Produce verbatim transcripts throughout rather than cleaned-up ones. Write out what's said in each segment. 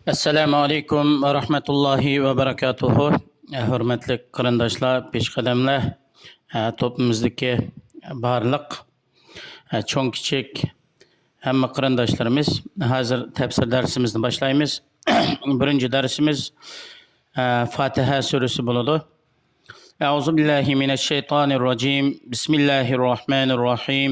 ئەسسالامۇ ئەلەيكۇم ۋە رەھمەتۇللاھى ۋە بەرەكاتۇھۇ. ھۆرمەتلىك قېرىنداشلار، پېشقەدەملەر، توپىمىزدىكى بارلىق چوڭ كىچىك ھەممە قېرىنداشلىرىمىز، ھازىر تەپسىر دەرسىمىزنى باشلايمىز. بىرىنچى دەرسىمىز، ئە، فاتىھە سۈرىسى بولىدۇ. أعوذ بالله من الشيطان الرجيم. بسم الله الرحمن الرحيم.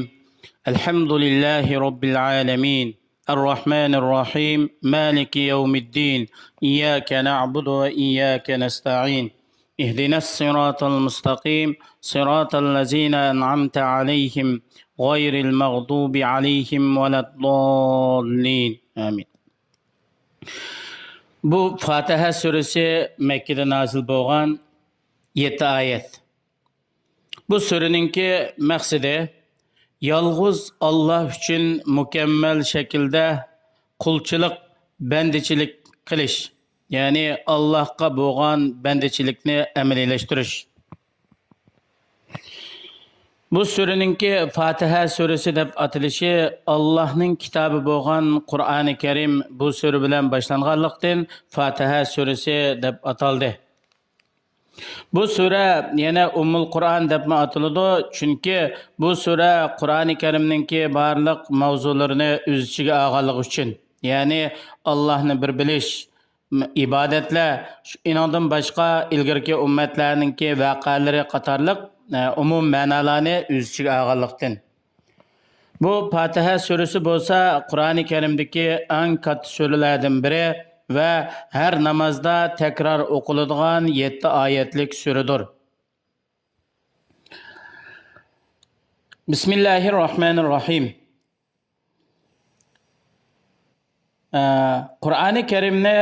الحمد لله رب العالمين. الرحمن الرحيم. مالك يوم الدين. إياك نعبد وإياك نستعين. اهدنا الصراط المستقيم. صراط الذين أنعمت عليهم. غير المغضوب عليهم ولا الضالين. آمين. بۇ فاتىھە سۈرىسى مەككىدە نازىل بولغان يەتتە ئايەت. بۇ سۈرىنىڭكى مەقسىتى يالغۇز ئاللا ئۈچۈن مۇكەممەل شەكىلدە قۇلچىلىق، بەندىچىلىك قىلىش، يەنى ئاللاھقا بولغان بەندىچىلىكنى ئەمەلىيلەشتۈرۈش. بۇ سۈرىنىڭكى فاتىھە سۈرىسى دەپ ئاتىلىشى ئاللاھنىڭ كىتابى بولغان قۇرئانى كەرىم بۇ سۈرە بىلەن باشلانغانلىقتىن، فاتىھە سۈرىسى دەپ ئاتالدى. بۇ سۈرە يەنە ئۇممۇل قۇرئان دەپمۇ ئاتىلىدۇ، چۈنكى بۇ سۈرە قۇرئانى كەرىمنىڭكى بارلىق ماۋزۇلىرىنى ئۆز ئىچىگە ئالغانلىقى ئۈچۈن، يەنى ئاللاھنى بىر بىلىش، ئىبادەتلەر، ئىنىڭدىن باشقا ئىلگىرىكى ئۈممەتلەرنىڭكى ۋەقەلىرى قاتارلىق، ئە، ئومۇم مەنالارنى ئۆز ئىچىگە ئالغانلىقتىن. بۇ پاتىھە سۈرىسى بولسا قۇرئانى كەرىمدىكى ئەڭ كاتتا سۈرىلەردىن بىرى ۋە ھەر نامازدا تەكرار ئوقۇلىدىغان يەتتە ئايەتلىك سۈرىدۇر. بىسمىللاھىررەھمانىررەھىم. ئە، قۇرئانى كەرىمنى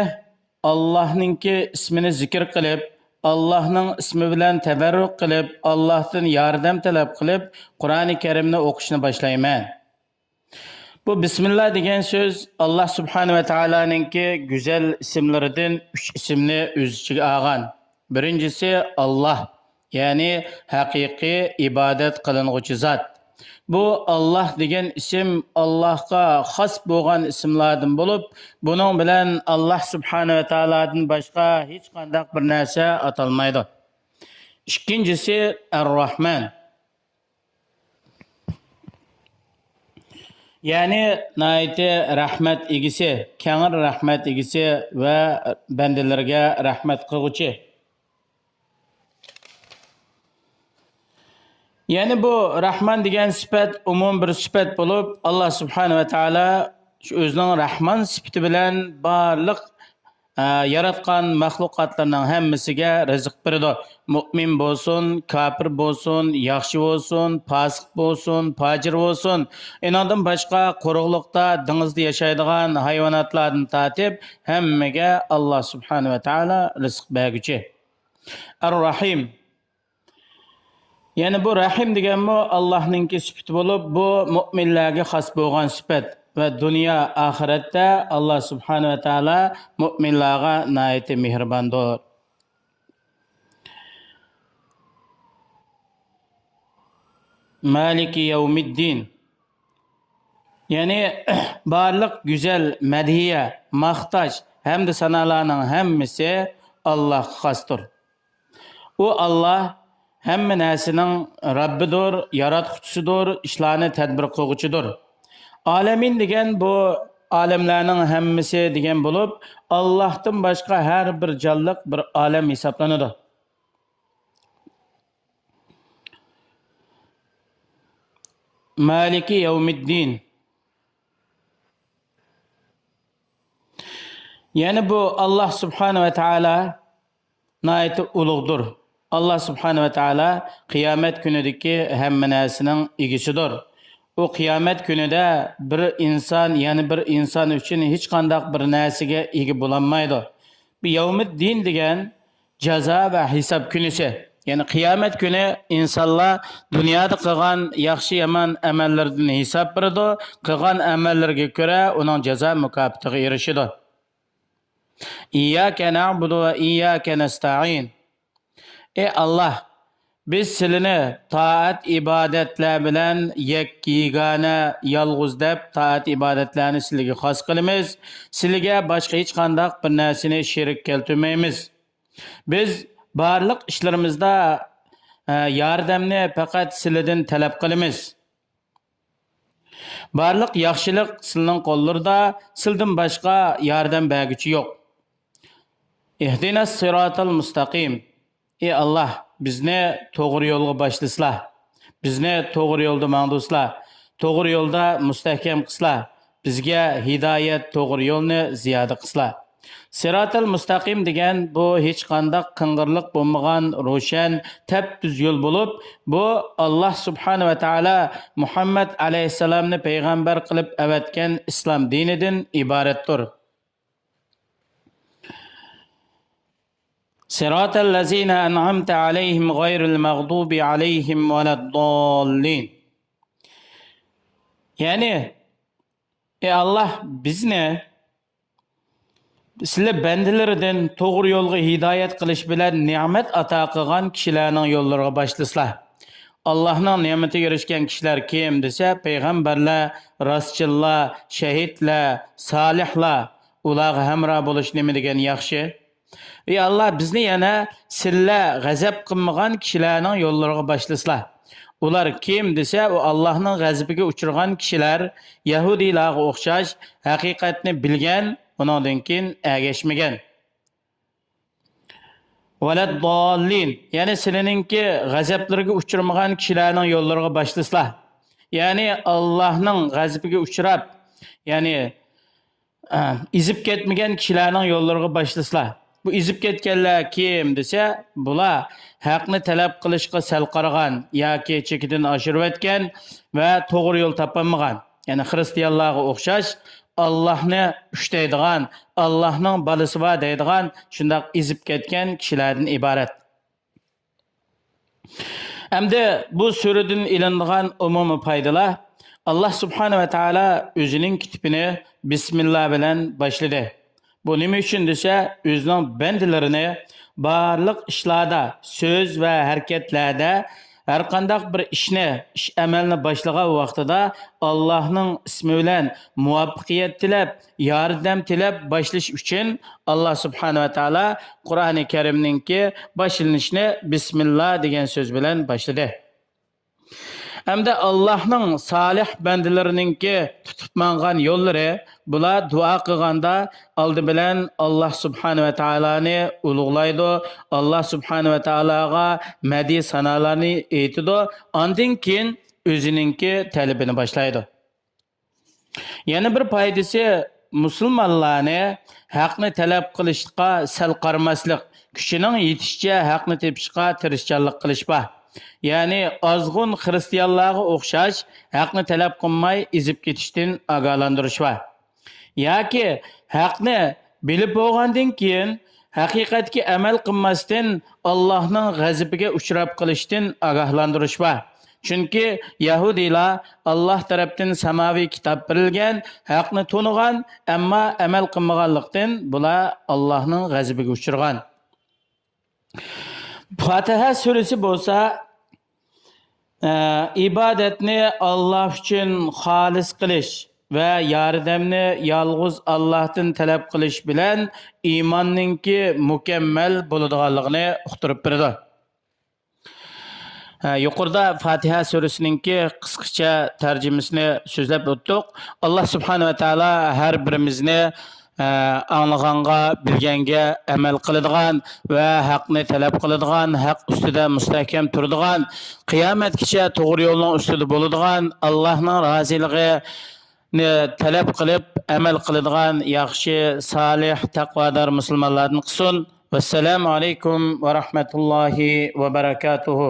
ئاللاھنىڭكى ئىسمىنى زىكىر قىلىپ، ئاللاھنىڭ ئىسمى بىلەن تەبەررۇك قىلىپ، ئاللاھتىن ياردەم تەلەپ قىلىپ، قۇرئانى كەرىمنى ئوقۇشنى باشلايمەن. بۇ بىسمىللا دېگەن سۆز ئاللاھ سۇبھانە ۋە تائالانىڭكى گۈزەل ئىسىملىرىدىن ئۈچ ئىسىمنى ئۆز ئىچىگە ئالغان. بىرىنچىسى ئاللاھ، يەنى ھەقىقىي ئىبادەت قىلىنغۇچى زات. بۇ ئاللاھ دېگەن ئىسىم ئاللاھقا خاس بولغان ئىسىملاردىن بولۇپ، بۇنىڭ بىلەن ئاللاھ سۇبھانە ۋە تائالادىن باشقا ھېچقانداق بىر نەرسە ئاتالمايدۇ. ئىككىنچىسى ئەرراھمان. يەنى ناھايىتى رەھمەت ئىگىسى، كەڭرى رەھمەت ئىگىسى ۋە بەندىلىرىگە رەھمەت قىلغۇچى. يەنى بۇ رەھمان دېگەن سۈپەت ئومۇمىي بىر سۈپەت بولۇپ، ئاللاھ سۇبھانە ۋە تائالا شۇ ئۆزىنىڭ رەھمان سۈپىتى بىلەن بارلىق ئە، ياراتقان مەخلۇقاتلىرىنىڭ ھەممىسىگە رىزىق بېرىدۇ. مۆمىن بولسۇن، كاپىر بولسۇن، ياخشى بولسۇن، پاسىق بولسۇن، پاجىر بولسۇن. ئېنىڭدىن باشقا قۇرۇقلۇقتا، دېڭىزدا ياشايدىغان ھايۋاناتلاردىن تارتىپ ھەممىگە ئاللاھ سۇبھانە ۋە تائالا رىزىق بەرگۈچى. ئەر-راھىم. يەنى بۇ رەھىم دېگەنمۇ ئاللاھنىڭكى سۈپىتى بولۇپ، بۇ مۆمىنلەرگە خاس بولغان سۈپەت ۋە دۇنيا ئاخىرەتتە ئاللاھ سۇبھانە ۋە تائالا مۆمىنلارغا ناھايىتى مېھرىباندۇر. مالىكى يەۋمىددىن. يەنى بارلىق گۈزەل مەدھىيە، ماختاش ھەمدە سانالارنىڭ ھەممىسى ئاللاھقا خاستۇر. ئۇ ئاللاھ ھەممە نەرسىنىڭ رەببىدۇر، ياراتقۇچىسىدۇر، ئىشلارنى تەدبىر قىلغۇچىدۇر. ئالەمىن دېگەن بۇ ئالەملەرنىڭ ھەممىسى دېگەن بولۇپ، ئاللاھتىن باشقا ھەر بىر جانلىق بىر ئالەم ھېسابلىنىدۇ. مالىكى يەۋمىددىن. يەنى بۇ ئاللاھ سۇبھانە ۋە تائالا ناھايىتى ئۇلۇغدۇر. ئاللاھ سۇبھانە ۋە تائالا قىيامەت كۈنىدىكى ھەممە نەرسىنىڭ ئىگىسىدۇر. ئۇ قىيامەت كۈنىدە بىر ئىنسان يەنە بىر ئىنسان ئۈچۈن ھېچقانداق بىر نەرسىگە ئىگە بولالمايدۇ. بۇ يەۋمىددىن دېگەن جازا ۋە ھېساب كۈنىسى. يەنى قىيامەت كۈنى ئىنسانلار دۇنيادا قىلغان ياخشى-يامان ئەمەللىرىدىن ھېساب بېرىدۇ، قىلغان ئەمەللىرىگە كۆرە ئۇنىڭ جازا مۇكاپاتىغا ئېرىشىدۇ. ئىيياكە نەئبۇدۇ ۋە ئىيياكە نەستەئىن. ئەي ئاللاھ، بىز سىلىنى تائەت-ئىبادەتلەر بىلەن يەككە-يېگانە، يالغۇز دەپ تائەت-ئىبادەتلەرنى سىلىگە خاس قىلىمىز. سىلىگە باشقا ھېچقانداق بىر نەرسىنى شېرىك كەلتۈرمەيمىز. بىز بارلىق ئىشلىرىمىزدا، ئە، ياردەمنى پەقەت سىلىدىن تەلەپ قىلىمىز. بارلىق ياخشىلىق سىلىنىڭ قوللىرىدا، سىلىدىن باشقا ياردەم بەرگۈچى يوق. اهدنا الصراط المستقيم. ئى ئاللاھ، بىزنى توغرا يولغا باشلىسىلا. بىزنى توغرا يولدا ماڭدۇرسىلا. توغرا يولدا مۇستەھكەم قىلسىلا. بىزگە ھىدايەت، توغرا يولنى زىيادە قىلسىلا. سىراتەل مۇستەقىم دېگەن بۇ ھېچقانداق قىڭغىرلىق بولمىغان روشەن، تەپتۈز يول بولۇپ، بۇ ئاللاھ سۇبھانە ۋە تائالا مۇھەممەد ئەلەيھىسسالامنى پەيغەمبەر قىلىپ ئەۋەتكەن ئىسلام دىنىدىن ئىبارەتتۇر. صراط الذين أنعمت عليهم غير المغضوب عليهم ولا الضالين. يەنى، ئى ئاللاھ، بىزنى سىلى بەندىلىرىدىن توغرا يولغا ھىدايەت قىلىش بىلەن نېمەت ئاتا قىلغان كىشىلەرنىڭ يوللىرىغا باشلىسىلا. ئاللاھنىڭ نېمىتىگە ئېرىشكەن كىشىلەر كىم دېسە، پەيغەمبەرلەر، راستچىللار، شەھىدلەر، سالىھلار. ئۇلارغا ھەمراھ بولۇش نېمە دېگەن ياخشى! ئى ئاللاھ، بىزنى يەنە سىلە غەزەپ قىلمىغان كىشىلەرنىڭ يوللىرىغا باشلىسىلا. ئۇلار كىم دېسە، ئۇ ئاللاھنىڭ غەزىپىگە ئۇچرىغان كىشىلەر، يەھۇدىيلارغا ئوخشاش، ھەقىقەتنى بىلگەن، ئۇنىڭدىن كېيىن ئەگەشمىگەن. ۋەلەدداللىن، يەنى سىلىنىڭكى غەزەپلىرىگە ئۇچرىمىغان كىشىلەرنىڭ يوللىرىغا باشلىسىلا. يەنى ئاللاھنىڭ غەزىپىگە ئۇچراپ، يەنى ئىزىپ كەتمىگەن كىشىلەرنىڭ يوللىرىغا باشلىسىلا. بۇ ئىزىپ كەتكەنلەر كىم دېسە، بۇلار ھەقنى تەلەپ قىلىشقا سەل قارىغان ياكى چېكىدىن ئاشۇرۇۋەتكەن ۋە توغرا يول تاپالمىغان، يەنى خىرىستىيانلارغا ئوخشاش، ئاللاھنى ئۈچ دەيدىغان، ئاللاھنىڭ بالىسى بار دەيدىغان شۇنداق ئىزىپ كەتكەن كىشىلەردىن ئىبارەت. ئەمدى بۇ سۈرىدىن ئېلىنىدىغان ئومۇمىي پايدىلار. ئاللاھ سۇبھانە ۋە تائالا ئۆزىنىڭ كىتىپىنى بىسمىللا بىلەن باشلىدى. بۇ نېمە ئۈچۈن دېسە، ئۆزىنىڭ بەندىلىرىنى بارلىق ئىشلاردا، سۆز ۋە ھەرىكەتلەردە ھەرقانداق بىر ئىشنى، ئىش-ئەمەلنى باشلىغان ۋاقتىدا ئاللاھنىڭ ئىسمى بىلەن مۇۋەپپەقىيەت تىلەپ، ياردەم تىلەپ باشلىشى ئۈچۈن ئاللاھ سۇبھانە ۋە تائالا قۇرئانى كەرىمنىڭكى باشلىنىشىنى بىسمىللا دېگەن سۆز بىلەن باشلىدى. ھەمدە ئاللاھنىڭ سالىھ بەندىلىرىنىڭكى تۇتۇپ ماڭغان يوللىرى، بۇلار دۇئا قىلغاندا ئالدى بىلەن ئاللاھ سۇبھانە ۋە تائالانى ئۇلۇغلايدۇ، ئاللاھ سۇبھانە ۋە تائالاغا مەدھىي سانالارنى ئېيتىدۇ، ئاندىن كېيىن ئۆزىنىڭكى تەلىپىنى باشلايدۇ. يەنە بىر پايدىسى، مۇسۇلمانلارنى ھەقنى تەلەپ قىلىشقا سەل قارىماسلىق، كۈچىنىڭ يېتىشىچە ھەقنى تېپىشقا تىرىشچانلىق قىلىش بار. يەنى ئازغۇن خىرىستىيانلارغا ئوخشاش ھەقنى تەلەپ قىلماي ئېزىپ كېتىشتىن ئاگاھلاندۇرۇش بار. ياكى ھەقنى بىلىپ بولغاندىن كېيىن، ھەقىقەتكە ئەمەل قىلماستىن، ئاللاھنىڭ غەزىپىگە ئۇچراپ قېلىشتىن ئاگاھلاندۇرۇش بار. چۈنكى يەھۇدىيلار ئاللاھ تەرەپتىن ساماۋىي كىتاب بېرىلگەن، ھەقنى تونۇغان، ئەمما ئەمەل قىلمىغانلىقتىن، بۇلار ئاللاھنىڭ غەزىپىگە ئۇچرىغان. پاتىھە سۈرىسى بولسا، ئە، ئىبادەتنى ئاللاھ ئۈچۈن خالىس قىلىش ۋە ياردەمنى يالغۇز ئاللاھتىن تەلەپ قىلىش بىلەن ئىماننىڭكى مۇكەممەل بولىدىغانلىقىنى ئۇقتۇرۇپ بېرىدۇ. ھە، يۇقىرىدا فاتىھە سۈرىسىنىڭكى قىسقىچە تەرجىمىسىنى سۆزلەپ ئۆتتۇق. ئاللاھ سۇبھانە ۋە تائالا ھەر بىرىمىزنى، ھە، ئاڭلىغانغا، بىلگەنگە ئەمەل قىلىدىغان ۋە ھەقنى تەلەپ قىلىدىغان، ھەق ئۈستىدە مۇستەھكەم تۇرىدىغان، قىيامەتكىچە توغرا يولنىڭ ئۈستىدە بولىدىغان، ئاللاھنىڭ رازىلىقىنى تەلەپ قىلىپ ئەمەل قىلىدىغان ياخشى، سالىھ، تەقۋادار مۇسۇلمانلاردىن قىلسۇن. ۋەسسالامۇ ئەلەيكۇم ۋە رەھمەتۇللاھى ۋە بەرەكاتۇھۇ.